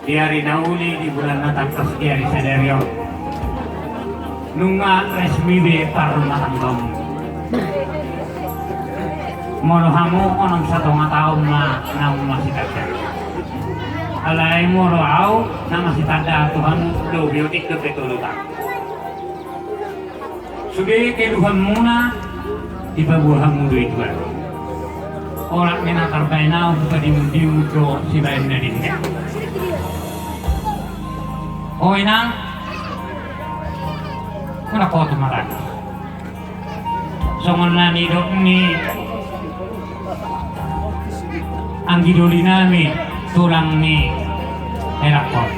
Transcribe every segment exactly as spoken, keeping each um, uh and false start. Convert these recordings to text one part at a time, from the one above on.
Di ari na uli di bulan na tangkas di ari sadari on, nunga resmi be parrumatanggaonmu. Molo hamu onom satonga taon ma naung masitanda. Alai molo au na masitanda tu hamu, lobi otik dope tolu taon. Sude keluhanmuna dipaboa hamu do i Tuhan. Olat ni na tarbaen au, hupadimun-dimun do sibaen na denggan. O inang, muna kotu marani. Songon na nidok ni anggi doli nami, tulang ni helangkon.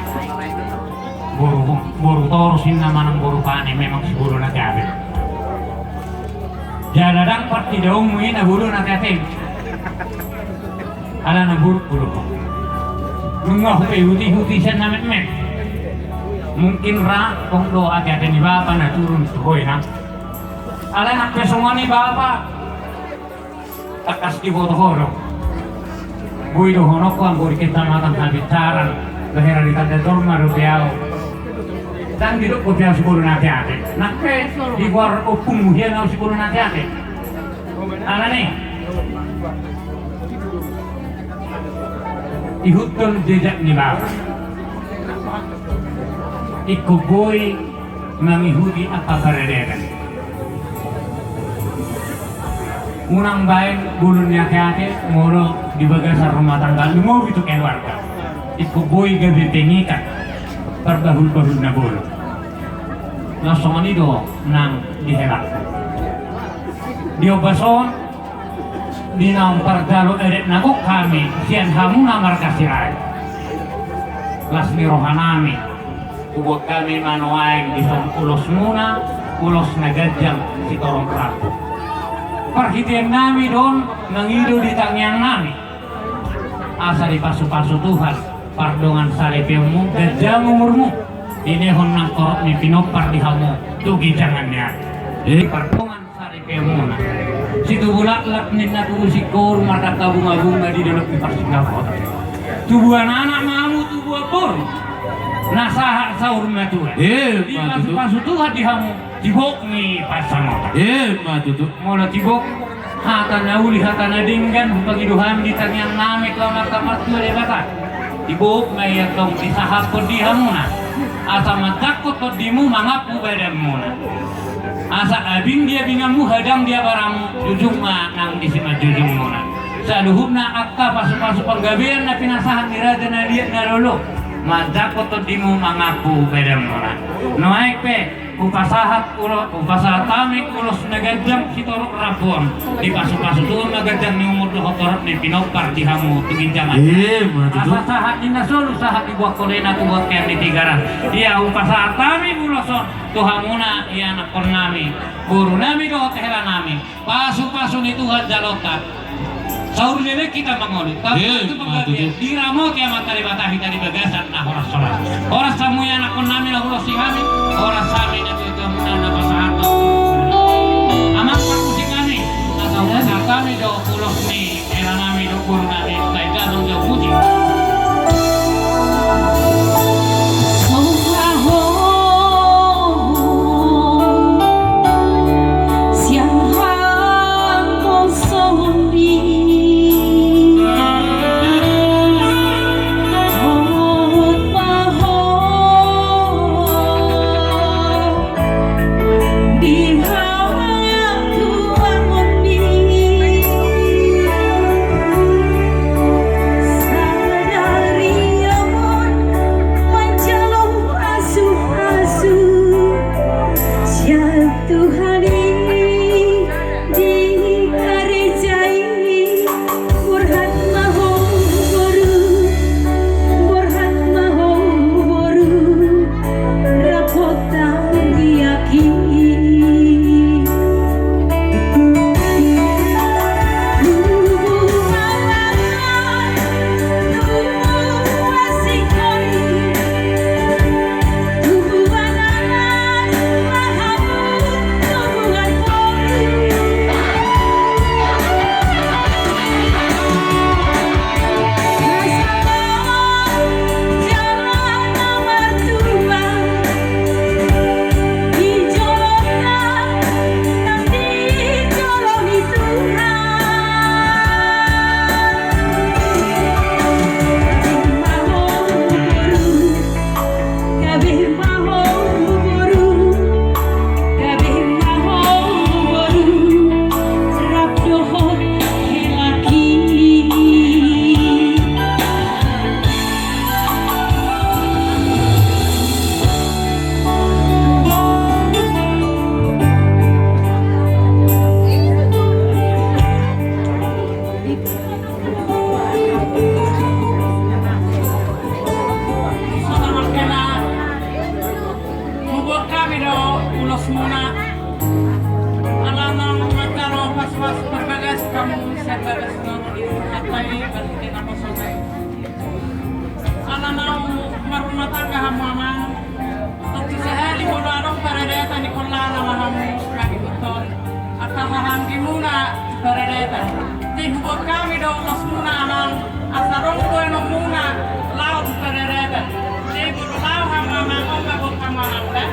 Boru, boru torus inna manang boru pane, memang si boru na gabe. Jala ndang partidaonmu i na boru na gabe. Alana buruk boru. Nunga hupe huti-huti sian na metmet. Mungkin ra tong do ate-ate ni bapa na turun tu ho inang. Alana pe songon i bapa. Tangkas diboto ho do. Boi dohononku anggo di Kecamatan Habinsaran, daerah di Tanda Torma dope au. Ndang didok dope au si boru na ate-ate. Nang pe digoar ompungmu hian au si boru na ate-ate. Alani ihuthon jejak ni bapa. Ingkon boi mangihuti angka paradaton. Unang baen bolon ni ate-ate molo di bagasan rumah tangga, lumobi tu keluarga. Ingkon boi gabe pengikat parbahul-bahul na bolon. Na songon i do nang di helangku. Di ombas on, di naung parjalo adat na gok hami sian hamuna marga Sirait. Las ni rohanami, hubuat hami ma nuaeng dison ulosmuna, ulos na ganjang sitorop rambu. Parhiteannami do on mangido di tangiangnami. Asa dipasu-pasu Tuhan pardongansaripeonmu, ganjang umurmu, dilehon nang torop ni pinompar di hamu tu ginjangan ni ari. Eh. Pardongan saripeonmuna. Situbu laklak ninna tubu singkoru, mardangka bunga-bunga di dolok ni parsingkapon. Tubuan anak ma hamu, tubuan boru na sahat saur matua. Eh, dipasu-pasu Tuhan di hamu, tibok ni pansamotan. Eh, ma tutu. Molo tibok hata na uli, hata na denggan hupangido hami di tangiangnami tu Amanta Martua Debata. Tibok ma i antong disahaphon di hamuna, asa manjangkon tondimu mangampu badanmuna. Asa abing di abinganmu, hadang di abaramu, jujung ma nang di simanjujungmuna. Saluhutna angka pasu-pasu panggabean na pinasahat ni raja na liat na lolo, manjangkon tondimu mangampu badanmuna. Nuaeng pe hupasahat ulo-, hupasahat hami ulos na ganjang sitorop rambu on. Dipasu-pasu Tuhan ma ganjang ni umur dohot torop ni pinompar di hamu tu ginjangan. Eh, ma tutu. Asa sahat ni na solu, sahat diboan holena tu bontean ni Tigaras. Ia hupasahat hami ulos on tu hamuna, ia anakkonnami, borunami dohot helanami. Pasu-pasu ni Tuhan jaloonta. Saur leleng hita mangolu. Eh, ma tutu. Diramoti Amanta Debata hita di bagasan na horas-horas. Horas hamu ia anakkonnami na hulosi hami. Horas hami na tu hamuna na pasahat. Amang parmusik nami, na sahat hami do ulos ni helanami dohot borunami, sai damang jo puji. Muna, ala naung manjalo pasupasu parbagason hamu sian bagas na ro di hata i, berarti na kosong i. Ala naung marrumah tangga hamu amang, tontu sahali molo adong paradatan i, holan ma hamu mangihuthon angka hahaanggimuna paradatan. Jadi huboan hami do losmuna amang, asa adong baenonmuna laho tu paradatan. Jadi molo laho hamu amang, on ma boan hamu amang da.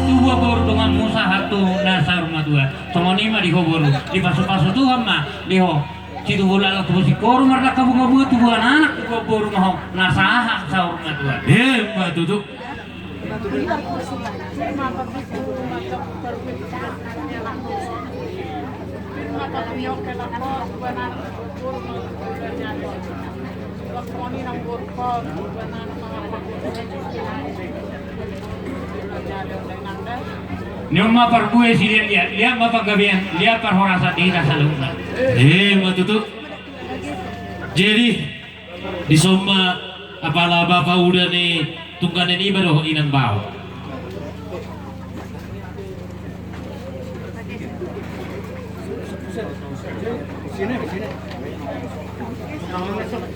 Tubuan boru donganmu sahat tu na saur matua. Songon i ma di ho boru, dipasupasu Tuhan ma di ho. Situbu laklak tubu singkoru, marnangka bungabunga, tubuan anak tubuan boru ma ho na sahat saur matua. Emma tutu. Ni on ma parbue siliat-liat, liat ma panggabean, liat parhorasan di hita saluhutna. Emma tutu. Jadi, dison ma apala bapa uda ni tungganan iba dohot inang bao.